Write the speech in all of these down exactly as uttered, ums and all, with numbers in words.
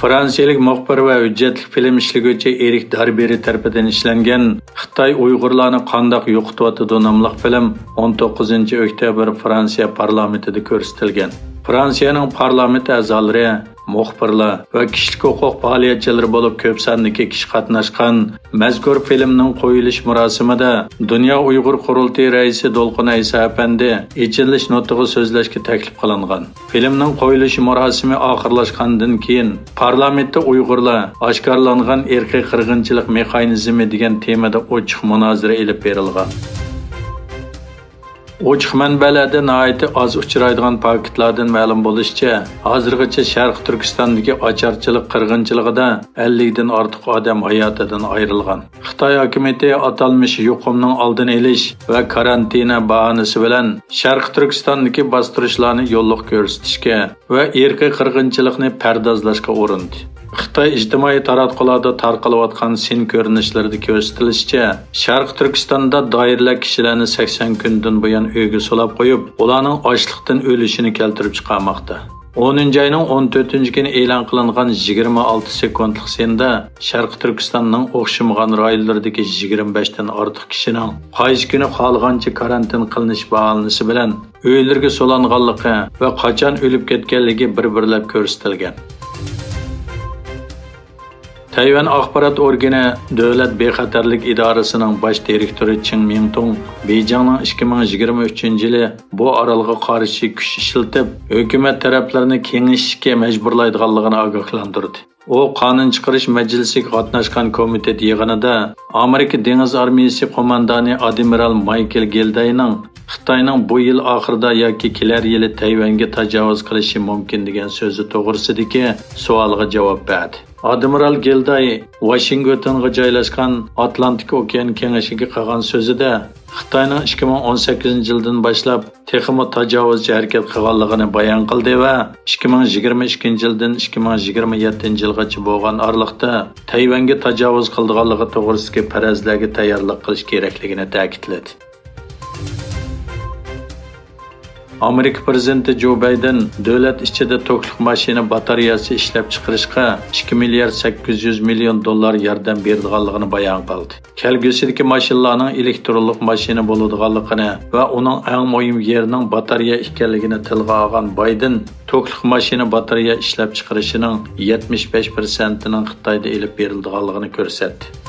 فرانسىيەلىك مۇخبىر ۋە ھۆججەتلىك فىلىم ئىشلىگۈچى ئېرىك داربېرى تەرىپىدىن ئىشلەنگەن خىتاي ئۇيغۇرلارنى قانداق يوقىتىۋاتىدۇ ناملىق فىلىم ئون توققۇزىنچى ئۆكتەبىر فرانسىيە پارلامېنتىدا كۆرسىتىلگەن. فرانسىيەنىڭ پارلامېنت ئەزالىرى، مۇخبىرلار ۋە كىشىلىك ھوقۇق پائالىيەتچىلىرى بولۇپ كۆپ ساندىكى كىشى قاتناشقان مەزكۇر فىلىمنىڭ قويۇلۇش مۇراسىمىدا دۇنيا ئۇيغۇر قۇرۇلتىيى رەئىسى دولقۇن ئەيسا ئەپەندى ئېچىلىش نۇتقى سۆزلەشكە تەكلىپ قىلىنغان. فىلىمنىڭ قويۇلۇش مۇراسىمى ئاخىرلاشقاندىن كېيىن، پارلامېنتتا ئۇيغۇرلار ئاشكارىلانغان ئىرقىي قىرغىنچىلىق مېخانىزمى دېگەن تېمىدا ئوچۇق مۇنازىرە ئېلىپ بېرىلغان. ئوچۇق مەنبەلەردە ناھايىتى ئاز ئۇچرايدىغان پاكىتلاردىن مەلۇم بولۇشىچە، ھازىرغىچە شەرقىي تۈركىستاندىكى ئاچارچىلىق قىرغىنچىلىقىدا ئەللىكتىن ئارتۇق ئادەم ھاياتىدىن ئايرىلغان. خىتاي ھاكىمىيىتى ئاتالمىش يۇقۇمنىڭ ئالدىنى ئېلىش ۋە كارانتىنا باھانىسى بىلەن شەرقىي تۈركىستاندىكى باستۇرۇشلارنى يوللۇق كۆرسىتىشكە ۋە ئىرقىي قىرغىنچىلىقنى پەردازلاشقا ئۇرۇندى. خىتاي ئىجتىمائىي تاراتقۇلاردا تارقىلىۋاتقان سىن كۆرۈنۈشلىرىدە كۆرسىتىلىشىچە، شەرقىي تۈركىستاندا دائىرىلەر كىشىلەرنى سەكسەن كۈندىن بۇيان ئۆيگە سولاپ قويۇپ، ئۇلارنىڭ ئاچلىقتىن ئۆلۈشىنى كەلتۈرۈپ چىقارماقتا. ئونىنچى ئاينىڭ ئون تۆتىنچى كۈنى ئېلان قىلىنغان يىگىرمە ئالتە سېكۇنتلۇق سىندا شەرقىي تۈركىستاننىڭ ئوخشىمىغان رايونلىرىدىكى يىگىرمە بەشتىن ئارتۇق كىشىنىڭ قايسى كۈنى خالىغانچە كارانتىن قىلىنىش باھانىسى بىلەن ئۆيلىرىگە سولانغانلىقى ۋە قاچان ئۆلۈپ كەتكەنلىكى بىر-بىرلەپ كۆرسىتىلگەن. تەيۋەن ئاخبارات ئورگىنى دۆلەت بىخەتەرلىك ئىدارىسىنىڭ باش دىرېكتورى چېڭ مىڭتۇڭ بېيجىڭنىڭ ئىككى مىڭ يىگىرمە ئۈچىنچى يىلى بۇ ئارالغا قارشى كۈچ ئىشلىتىپ، ھۆكۈمەت تەرەپلىرىنى كېڭىشىشكە مەجبۇرلايدىغانلىقىنى ئاگاھلاندۇردى. ئۇ قانۇن چىقىرىش مەجلىسىگە قاتناشقان كومىتېت يىغىنىدا ئامېرىكا دېڭىز ئارمىيىسى قوماندانى ئادمىرال مايكل گىلداينىڭ خىتاينىڭ بۇ يىل ئاخىرىدا ياكى كېلەر يىلى تەيۋەنگە تاجاۋۇز قىلىشى مۇمكىن دېگەن سۆزى توغرىسىدىكى سوئالغا جاۋاب بەردى. ئادمىرال گىلداي ۋاشىنگتونغا جايلاشقان ئاتلانتىك ئوكيان كېڭىشىگە قىلغان سۆزىدە، خىتاينىڭ ئىككى مىڭ ئون سەككىزىنچى يىلدىن باشلاپ تېخىمۇ تاجاۋۇزچى ھەرىكەت قىلغانلىقىنى بايان قىلدى ۋە ئىككى مىڭ يىگىرمە ئىككىنچى يىلدىن ئىككى مىڭ يىگىرمە يەتتىنچى يىلغىچە بولغان ئارىلىقتا تەيۋەنگە تاجاۋۇز قىلىدىغانلىقى توغرىسىدىكى پەرەزلەرگە تەييارلىق قىلىش كېرەكلىكىنى تەكىتلىدى. ئامېرىكا پىرېزىدېنتى جو بايدېن دۆلەت ئىچىدە توكلۇق ماشىنا باتارېيەسى ئىشلەپچىقىرىشقا ئىككى مىليارد سەككىز يۈز مىليون دوللار ياردەم بېرىدىغانلىقىنى بايان قىلدى. كەلگۈسىدىكى ماشىنىلارنىڭ ئېلېكترونلۇق ماشىنا بولىدىغانلىقىنى ۋە ئۇنىڭ ئەڭ مۇھىم يېرىنىڭ باتارېيە ئىكەنلىكىنى تىلغا ئالغان بايدېن، توكلۇق ماشىنا باتارېيە ئىشلەپچىقىرىشىنىڭ يەتمىش بەش پىرسەنتىنىڭ خىتايدا ئېلىپ بېرىلىدىغانلىقىنى كۆرسەتتى.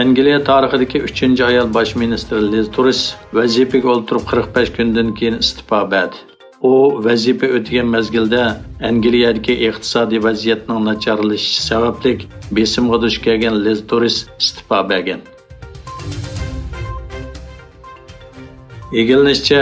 ئەنگلىيە تارىخىدىكى ئۈچىنچى ئايال باش مىنىستىر لىز تۇرس ۋەزىپىگە ئولتۇرۇپ قىرىق بەش كۈندىن كېيىن ئىستېپا بەردى. ئۇ ۋەزىپە ئۆتىگەن مەزگىلدە ئەنگلىيەدىكى ئىقتىسادىي ۋەزىيەتنىڭ ناچارلىشىشى سەۋەبلىك بېسىمغا دۇچ كەلگەن لىز تۇرس ئىستېپا بەرگەن. ئىگىلىنىشىچە،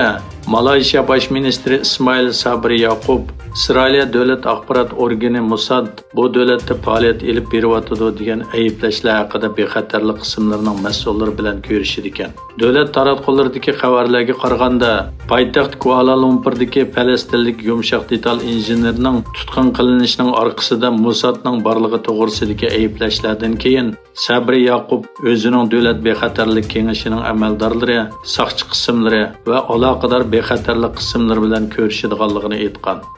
مالايشىيا باش مىنىستىرى ئىسمائىل سابرى ياقۇپ ئىسرائىلىيە دۆلەت ئاخبارات ئورگىنى موساد بۇ دۆلەتتە پائالىيەت ئېلىپ بېرىۋاتىدۇ دېگەن ئەيىبلەشلەر ھەققىدە بىخەتەرلىك قىسىملىرىنىڭ مەسئۇللىرى بىلەن كۆرۈشىدىكەن. دۆلەت تاراتقۇلىرىدىكى خەۋەرلەرگە قارىغاندا، پايتەخت كۇئالا لۇمپۇردىكى پەلەستىنلىك يۇمشاق دېتال ئىنژېنېرىنىڭ تۇتقۇن قىلىنىشىنىڭ ئارقىسىدا موسادنىڭ بارلىقى توغرىسىدىكى ئەيىبلەشلەردىن كېيىن، سەبرى ياقۇپ ئۆزىنىڭ دۆلەت بىخەتەرلىك كېڭىشىنىڭ ئەمەلدارلىرى، ساقچى قىسىملىرى ۋە ئالاقىدار بىخەتەرلىك قىسىملىرى بىلەن كۆرۈشىدىغانلىقىنى ئېيتقان.